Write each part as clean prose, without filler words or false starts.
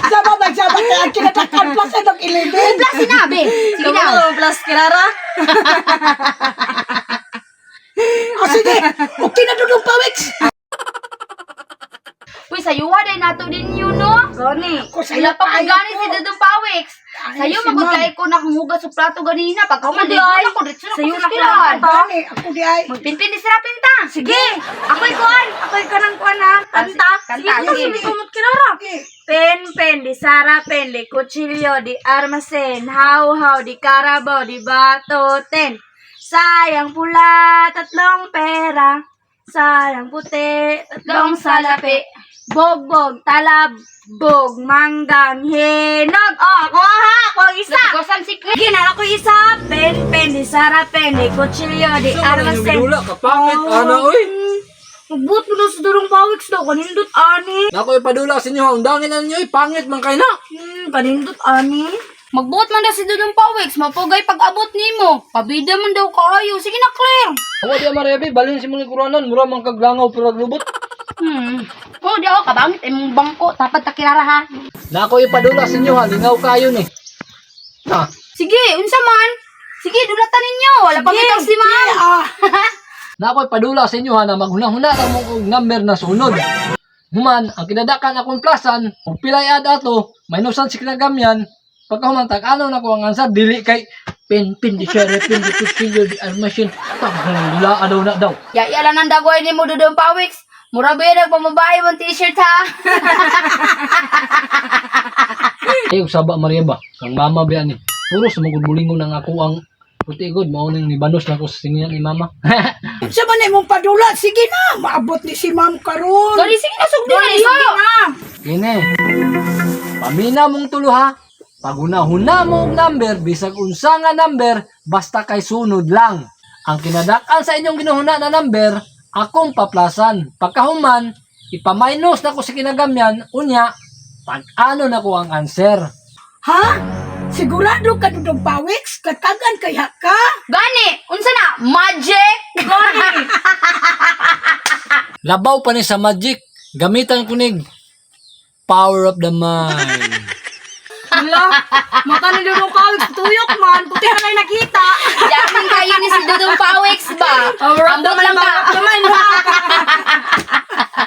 Sama ba sama kay ang kinatakan plus og 11. Plus sinabi. Sige daw. Kabalo plus Kirara. O sige, okay na Dudong Pawix. Uy, sayuha din nato din yun, no? Gani. Ko Wala pa ko gani si Dudong Pawix. Sayo si magud ma'am. kay ko na kung hugas sa plato ganina. Pagka man Ako di dito ay. na ko diretso na ko Sayo sa na ko eskwelahan. lang. Gani, ako di ay. Pinpin di sira pinta. Sige. Ako'y kuan. Ako'y kanang kuan ha. Kanta. Kanta, Sige, sige. sige. Kumot Kirara. Sige. Pen, pen, di sarapen, di kutsilyo, di armasen, how, how, di karabaw, di bato, ten. Sayang pula, tatlong pera. Sayang puti, tatlong salapi. Bogbog, talab, bog, manggang, hinog. Oh, ako ha, ako ang isa. Nagkusan si Claire. Sige, na ako isa. Pen, pen, di sarapen, di kutsilyo, di armasen. Dula ka pangit ana oy. Magbuot mo na sa Durong Pawiks daw, kanindot ani. Nako ipadula sa inyo, ang dangin na ninyo, oy, pangit man kay na. Kanindot ani. Magbuot man daw si Dudong Pawix, mapugay pag-abot nimo. Pabida man daw kaayo. Sige na, Claire. Awa di Mariabe, balhin si mga kuranan, mura man kag langaw pero lubot. Oh, di ako kabangit imong bangko. Dapat ta kirara ha. Nako ipadula sa inyo ha, lingaw kayo ni. Ha, Sige, unsa man? Sige, dulatan ninyo. Wala pa mitang si ma'am. Ah, nako ipadula sa inyo ha na maghuna-huna lang mo og number na sunod. Human, ang kinadakan akong plasan, ug pilay ad ato, minusan si kinagamyan, pagkahuman tag ano na ko ang answer, dili kay pin pin di shere pin di kutsilyo di armasyon, tag dula adaw na daw. Ya, ya lang ang dagway nimo Dudong Pawix. Mura ba yan nagpamabae mong t-shirt ha? Ay, ug saba Maria ba? Kang mama ba ni? Puro sa mga bulingon ang ako ang puti gud mao ning nibanos na ko sa singilan ni mama. sa man imong padula, sige na, maabot ni si ma'am karon. Dali, sige na, sugdi na Dali, diha. sige na. Kini. Pamina mong tulo ha. Paghuna-huna mo og number bisag unsa nga number basta kay sunod lang. Ang kinadak-an sa inyong ginuhuna na number akong paplasan. Pagkahuman, ipa-minus na ko sa kinagamyan, unya, pag-ano na ko ang answer. Ha? Sigurado ka Dudong Pawix? Katagan kaya ka? Gani, unsa na? Magic? Labaw pa ni sa magic. Gamitan ko nig power of the mind. Wala, mata ni Dudong Pawiks, tuyok man. Puti na lang nakita. Yaman kayo ni si Dudong Pawix ba? Ambot lang ka. Naman,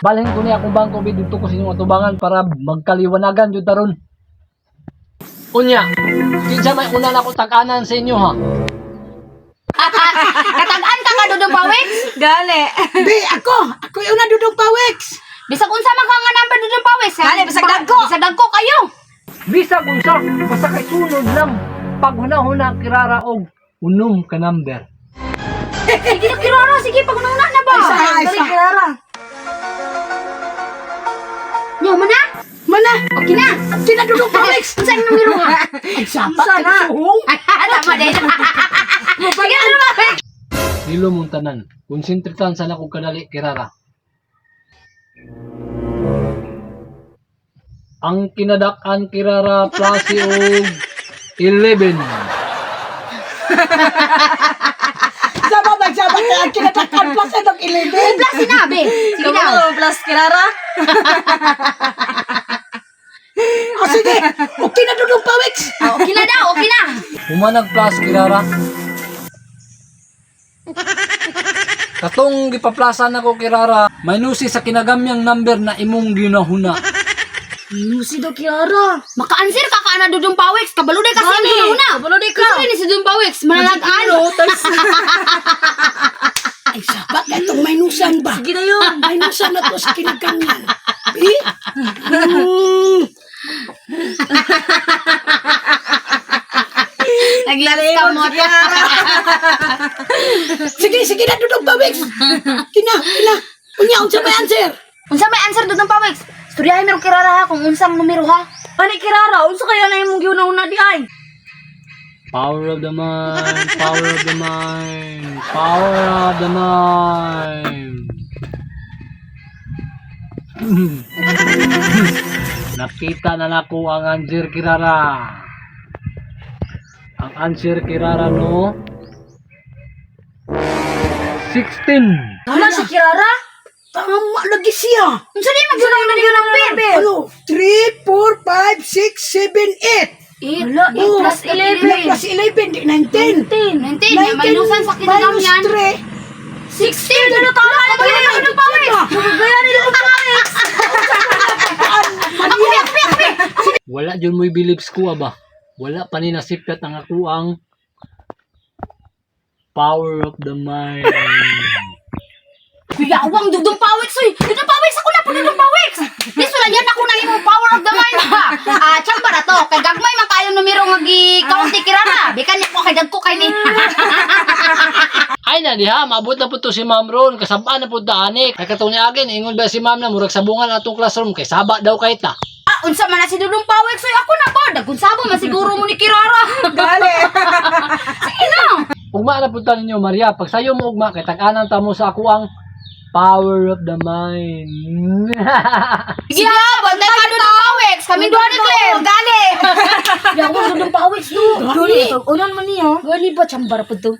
Balhin ko ni akong bangko bi didto ko sa inyong atubangan para magkaliwanagan jud taron. Unya, kinsa may una na ko tag-anan sa inyo ha? Katag-an ka nga Dudong Pawix? Gani. Bi, ako, ako yung una Dudong Pawix. Bisag unsa man ka nga number Dudong Pawix? Ha? Gani, bisag dagko. Bisag dagko kayo. Bisag unsa, basta kay sunod lang. Paghuna-huna kirara og unom ka number. Sige na kirara, sige pag-una na ba? Isa, Dali, isa. Kirara. Nyo man na? Mana, Okay na. okay na Dudong Pawix. Unsa ang numero ha? Ay, sapa Unsa ka na? suhong. Tama din. Sige na naman. Dilo mong tanan. Konsentritan sana kog kadali kirara. Ang kinadak-an kirara plasi og 11. Sama ba sama kay ang kinatakan plus og 11. Plus sinabi. Sige daw. Kabalo plus Kirara. O sige, okay na Dudong Pawix. Ah, okay na daw, okay na. Humanag plus kirara. Katong gipaplasan nako kirara, minusi sa kinagamyang number na imong ginahuna. Minusi daw Kirara. Maka-answer ka ka na Dudong Pawix. Kabalo day kasi Gani, ang una. kabalo day ka. Kasi ni si Dudong Pawix, manalagaan. Ay, sapa ka itong minusan ba? Sige na yun. Minusan na to sa kinagamyan. Bi? Naglalas mo. Sige, sige na Dudong Pawix. Kina, kina. Unya, unsa may answer? Unsa may answer Dudong Pawix? Istoryahin meron kirara ha kung unsang numero ha. Ani Kirara, unsa kaya na imong giuna-una di ay? Power of the mind, power of the mind, power of the mind. Nakita na nako ang answer kirara. Ang answer kirara no 16. Tama si Kirara. Tama lagi siya. Unsa di maguna number? 6, 7, 8. 8 Wala, 8 Oh, plus 11. Plus 11, di 19. 19. Minusan sa kinagam minus yan. 3. 16. Ano tama na ba yun? Dudong Pawiks? Ako, ako, ako. Wala jud mo'y beliefs ko ba. Wala pa ni nasipyat ang ako ang power of the mind. Kuyawang Dudong Pawiks, uy! Dudong Pawiks, ako na po Dudong Pawiks! Listo lang yan, ako na imong power of the mind, ha! Ah, tsamba na to, kay gagmay man kayong numero nga gi-county kirara. Bikan niya ko kay dagko kay ni. Ay na diha, maabot na po to si Ma'am Ron, kasabaan na po taani. Kay katong niagin, ingon ba si Ma'am na murag sabungan atong classroom kay saba daw kay ta. Ah, unsa man na si Dudong Pawiks, uy, ako na po. Dagun sabo man siguro mo ni Kirara. Gali. Sige na. Ugma na po ta ninyo Maria, pag sayo mo ugma kay tag-anan ta mo sa ako ang power of the mind. Sige ha, bantay ka Dudong Pawiks. Kami duha ni Claire. Gali. Yawang Dudong Pawiks, do. Duli, unan man niyo. Gani ba, tsamba ra po to.